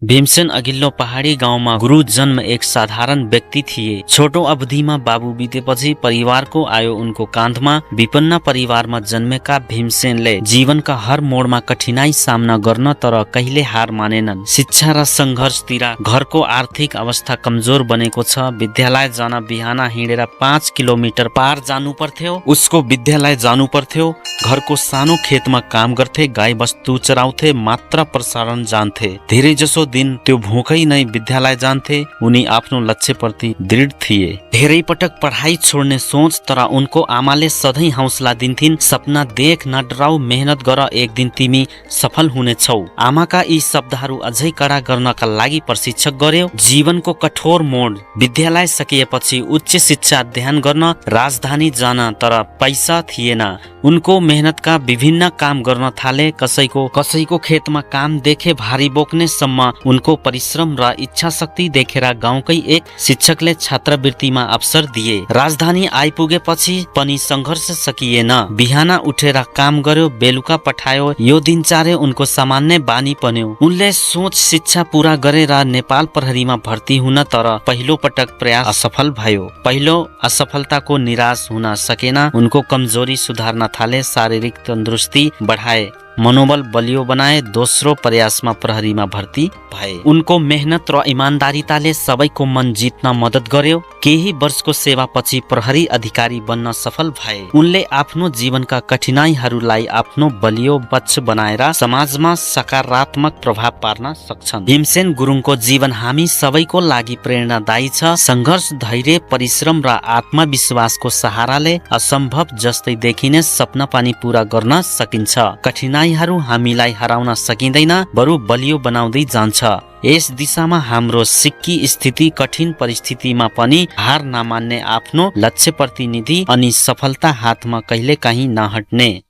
भीमसेन अघिल्लो पहाडी गाउँमा गुरु जन्म एक साधारण व्यक्ति थिए। छोटो अवधिमा बाबु बितेपछि परिवारको आयो उनको काँधमा। विपन्न परिवारमा जन्मेका भीमसेनले जीवनका हर मोडमा कठिनाई सामना गर्न तर कहिले हार मानेनन्। शिक्षा र संघर्षतिर घरको आर्थिक अवस्था कमजोर बनेको छ। विद्यालय जान बिहान हिँडेर 5 किलोमिटर पार जानु पर्थ्यो। उसको विद्यालय जानु पर्थ्यो। घरको सानो खेतमा काम गर्थे, गाई बस्तु चराउँथे, मात्र प्रसारण जान्थे। धेरै जसो दिन त्यो भोकै नै विद्यालय जान्थे। उनी आफ्नो लक्ष्यप्रति दृढ थिए। धेरै पटक पढाइ छोड्ने सोच, तर उनको आमाले सधैँ हौसला दिन्थिन्। सपना देख, नडराउ, मेहनत गर, एक दिन तिमी सफल हुनेछौ। आमाका यी शब्दहरू अझै कडा गर्नका लागि प्रशिक्षक गर्यो। जीवनको कठोर मोड। विद्यालय सकिएपछि उच्च शिक्षा अध्ययन गर्न राजधानी जान, तर पैसा थिएन। उनको मेहनतका विभिन्न काम गर्न थाले। कसैको खेतमा काम देखे, भारी बोक्ने सम्म। उनको परिश्रम र इच्छा शक्ति देखेर गाउँकै एक शिक्षकले छात्रवृत्तिमा अवसर दिए। राजधानी आइपुगेपछि पनि संघर्ष सकिएन। बिहान उठेर काम गर्यो, बेलुका पठायो। यो दिनचर्या उनको सामान्य बानी बन्यो। उनले सोच शिक्षा पूरा गरेर नेपाल प्रहरीमा भर्ती हुन, तर पहिलो पटक प्रयास असफल भयो। पहिलो असफलताको निराश हुन सकेन। उनको कमजोरी सुधार्न थाले, शारीरिक तन्दुरुस्ती बढाए, मनोबल बलियो बनाए। दोस्रो प्रयासमा प्रहरीमा भर्ती भए। उनको मेहनत र इमान्दारिताले सबैको मन जित्न मद्दत गर्यो। केही वर्षको सेवापछि प्रहरी अधिकारी बन्न सफल भए। उनले आफ्नो जीवनका कठिनाइहरूलाई आफ्नो बलियो पक्ष बनाएर समाजमा सकारात्मक प्रभाव पार्न सक्छन्। भीमसेन गुरुङको जीवन हामी सबैको लागि प्रेरणादायी छ। सङ्घर्ष, धैर्य, परिश्रम र आत्मविश्वासको सहाराले असम्भव जस्तै देखिने सपना पनि पूरा गर्न सकिन्छ। कठिनाइहरू हामीलाई हराउन सकिँदैन, बरु बलियो बनाउँदै जान्छ। यस दिशामा हाम्रो सिक्की स्थिति। कठिन परिस्थितिमा पनि हार नमान्ने, आफ्नो लक्ष्य प्रतिनिधि अनि सफलता हातमा कहिलेकाहीँ नहट्ने।